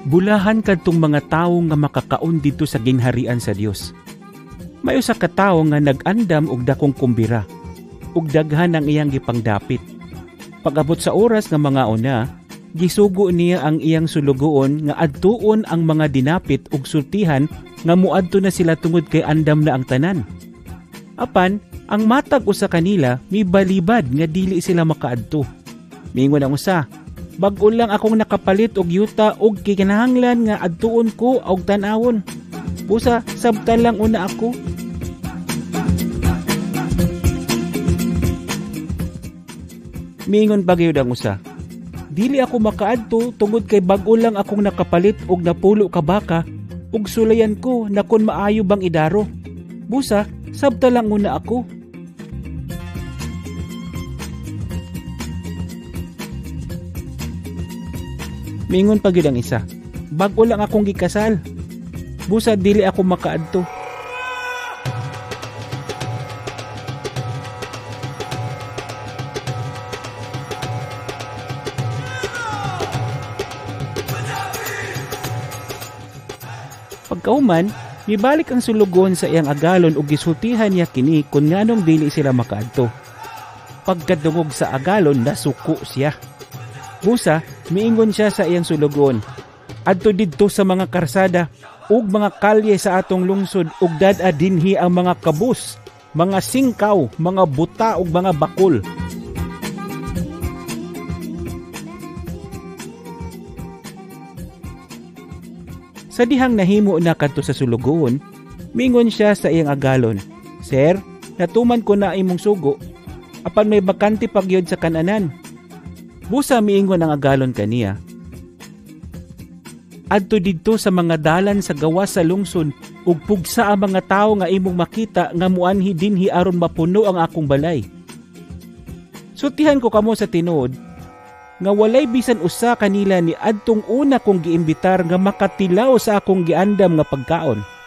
Bulahan kadtong mga tawo nga makakaon didto sa gingharian sa Dios. May usa ka tawo nga nag-andam og dakong kumbira, ug daghan ang iyang gipangdapit. Pag-abot sa oras nga mga una, gisugo niya ang iyang sulugoon nga adtuon ang mga dinapit ug sultihan nga muadto na sila tungod kay andam na ang tanan. Apan, ang matag usa kanila mibalibad nga dili sila makaadto. Miingon ang usa, "Bag-o lang akong nakapalit og yuta og kinahanglan nga adtuon ko og tan-awon. Busa sabtan lang una ako." Miingon pa gyud ang usa, "Dili ako makaadto tungod kay bag-o lang akong nakapalit og napulo ka baka ug sulayan ko na kun maayo bang idaro. Busa sabta lang una ako." Miingon pa gyud ang isa, "Bag-o lang akong gikasal. Busa dili ako makaadto." Pagkauman, mibalik ang sulugoon sa iyang agalon ug gisultihan niya kini kun nganong dili sila makaadto. Pagkadungog sa agalon, nasuko siya. Busa, miingon siya sa iyang sulugoon, "Adto didto sa mga karsada ug mga kalye sa atong lungsod ug dad-a dinhi ang mga kabus, mga singkaw, mga buta ug mga bakol." Sa dihang nahimo na kadto sa sulugoon, miingon siya sa iyang agalon, "Sir, natuman ko na imong sugo, apan may bakante pa gyud sa kananan." Busa miingon ang agalon kaniya, "Adto didto sa mga dalan sa gawas sa lungsod ug pugsa ang mga tawo nga imong makita nga muanhi dinhi aron mapuno ang akong balay. Sultihan ko kamo sa tinuod nga walay bisan usa kanila ni adtong una kong giimbitar nga makatilaw sa akong giandam nga pagkaon."